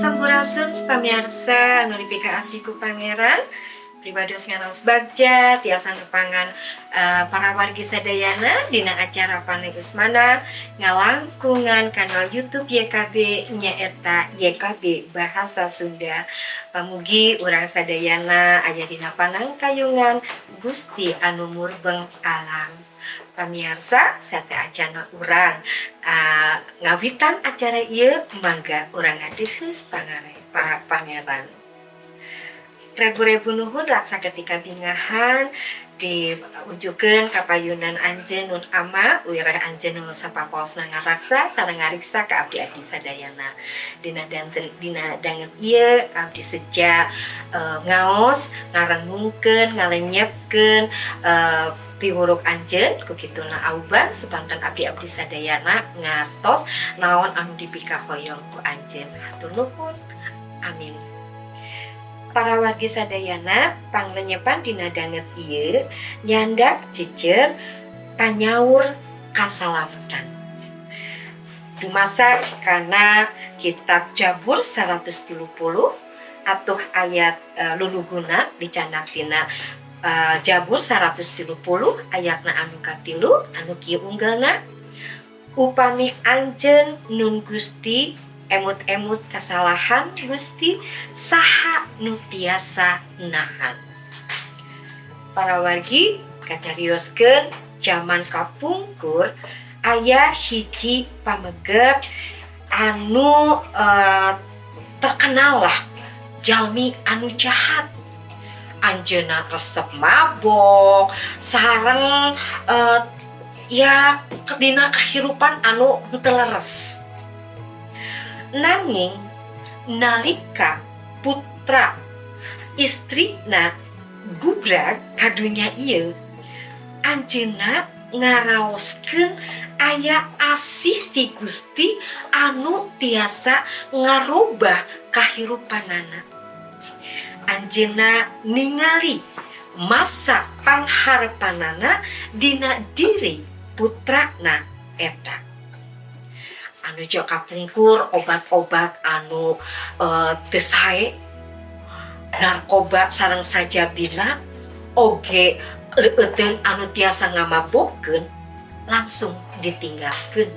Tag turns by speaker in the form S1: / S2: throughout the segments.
S1: Sampurasun, pamirsa anu dipikaasih ku Pangeran. Pribados nganaos bagja tiasa nepangan para wargi sadayana dina acara Paling Ismana ngalangkungan kanal YouTube YKB, nyaeta YKB Bahasa Sunda. Pamugi urang sadayana aya dina panangkayungan Gusti anu murbeng alam. Pamiarsa, sateuacana urang ngawitan acara ieu, mangga urang ngadeheus Pangeran. Rebu-rebu nuhun laksa ketika bingahan diunjukkeun kapayunan anjeun nun ama wireh anjeun nu sapapaosna ngaraksa sareng ngariksa ka abdi-abdi sadayana. Dina danten, dina danget ieu, abdi seja ngaos ngarenungkeun, ngalenyepkeun piwuruk anjeun. Ku kituna auban supanten abdi-abdi sadayana ngatos naon anu dipikahoyong ku anjeun. Hatur nuhun, amin. Para wargi sadayana, panglenyepan dina danget ieu nyandak jejer panyaur kasalamatan. Dumasar kana kitab Jabur 130 atuh ayat luluguna, dicandak tina Jabur 130 ayatna anu katilu, anu kieu unggelna: "Upami anjeun nun Gusti emut-emut kesalahan Gusti, saha nu tiasa nahan?" Para wargi, kacarioskeun zaman kapungkur aya hiji pameget anu terkenal lah jalmi anu jahat. Anjeunna resep mabok sareng ya dina kehidupan anu henteu leres. Nanging nalika putra istrina gubrag ka dunya ieu, anjeunna ngaraoskeun aya asih ti Gusti anu tiasa ngarubah kahirupanana. Anjeunna ningali masa pangharepanana dina diri putrana eta anu jauh kapungkur obat-obat anu teu sae, narkoba sareng sajabina oge leueuteung anu tiasa ngamabokeun langsung ditinggalkeun.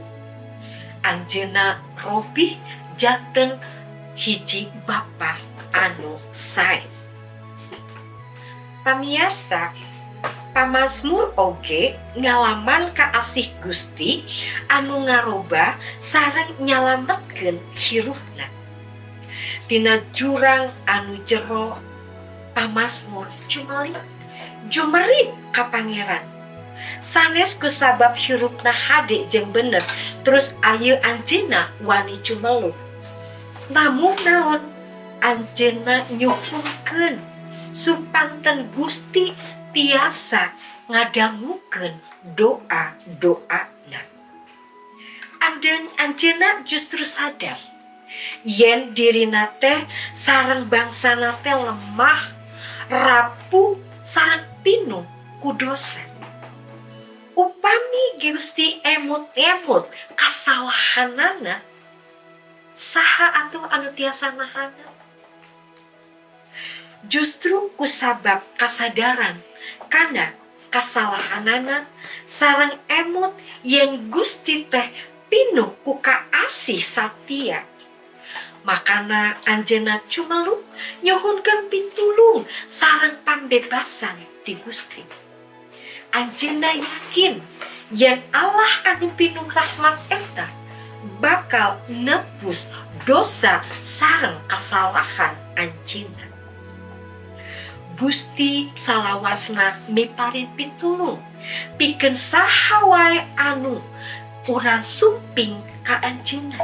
S1: Anjeunna robih janten hiji bapa anu sae. Pamiarsa, pamazmur oge ngalaman kaasih Gusti anu ngarobah sareng nyalametkeun hirupna tina jurang anu jero. Pamazmur jumelit jumerit ka Pangeran sanes kusabab hirupna hade jeung bener terus ayeuna anjeunna wani cumeluk. Namun naon, anjeunna nyuhunkeun supanten Gusti tiasa ngadangukeun doa-doana. Anden anjeunna justru sadar yen dirina teh sareng bangsana teh lemah, rapuh, sareng pinuh ku dosa. Upami Gusti emut-emut kasalahanana, saha atuh anu tiasa nahanan? Justru kusabab kasadaran kana kasalahanana sareng emut yen Gusti teh pinuh ku kaasih satia, makana anjeunna cumeluk nyuhunkeun pitulung sareng pambebasan ti Gusti. Anjeunna yakin yen Allah anu pinuh rahmat eta bakal nebus dosa sareng kasalahan anjeunna. Gusti salawasna miparin pitulung pikeun saha wae anu urang sumping ka anjeunna.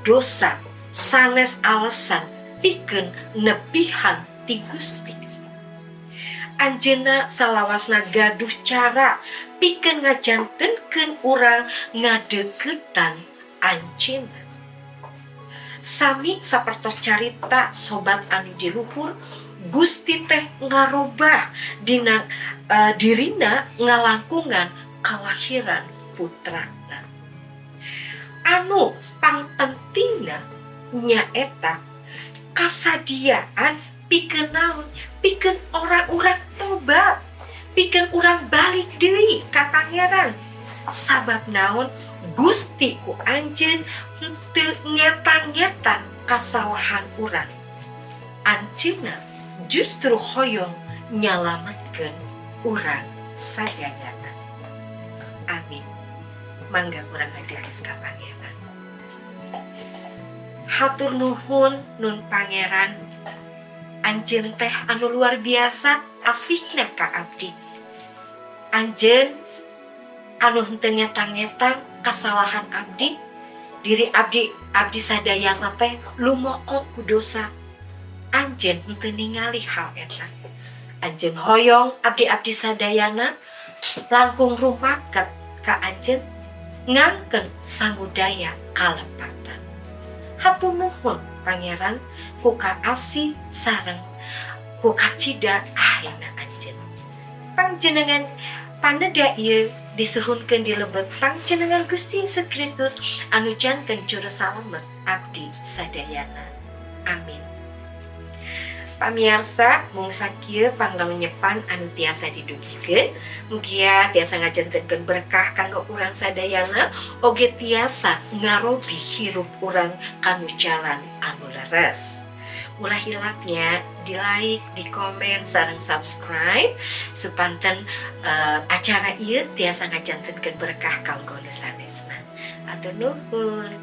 S1: Dosa sanes alasan pikeun nebihan ti Gusti. Anjeunna salawasna gaduh cara pikeun ngajantenkeun urang ngadeukeutan anjeunna. Sami sapertos carita sobat anu di luhur, Gusti teh ngarobah dina dirina ngalangkungan kalahiran putrana. Anu pangpentingna Nyaeta kasadiaan pikeun naon? Pikeun orang-orang tobat, pikeun urang balik deui ka Pangeran. Sabab naon? Gusti ku anjeun henteu ngetang-ngetang kasalahan urang. Anjeunna justru hoyong nyalametkeun urang sadayana. Amin. Mangga urang ngadehes ka Pangeran. Hatur nuhun, Nun Pangeran. Anjeun teh anu luar biasa asihna ka abdi. Anjeun anu henteu ngetang-ngetang kasalahan abdi. Diri abdi, abdi sadayana teh lumokot ku dosa. Anjeun henteu ningali hal eta. Anjeun hoyong abdi-abdi sadayana langkung rumaket ka anjeun, ngangken sangudaya kalepatan. Hatur nuhun, Pangeran, ku kaasih sareng ku kacida ahina anjeun. Pangjenengan paneda ieu disuhunkeun di lebet pangjenengan Gusti Yesus Kristus anu janten juru salamet abdi sadayana. Amin. Pamiarsa, mung sakieu panglenyepan anu tiasa didugikeun. Mugia tiasa ngajantenkeun berkah kanggo urang sadayana, oge tiasa ngarobi hirup urang kanu jalan anu leres. Ulah hilap nya di like, di komen, sareng subscribe supanten acara ieu tiasa ngajantenkeun berkah kanggo nu sanesna. Hatur nuhun.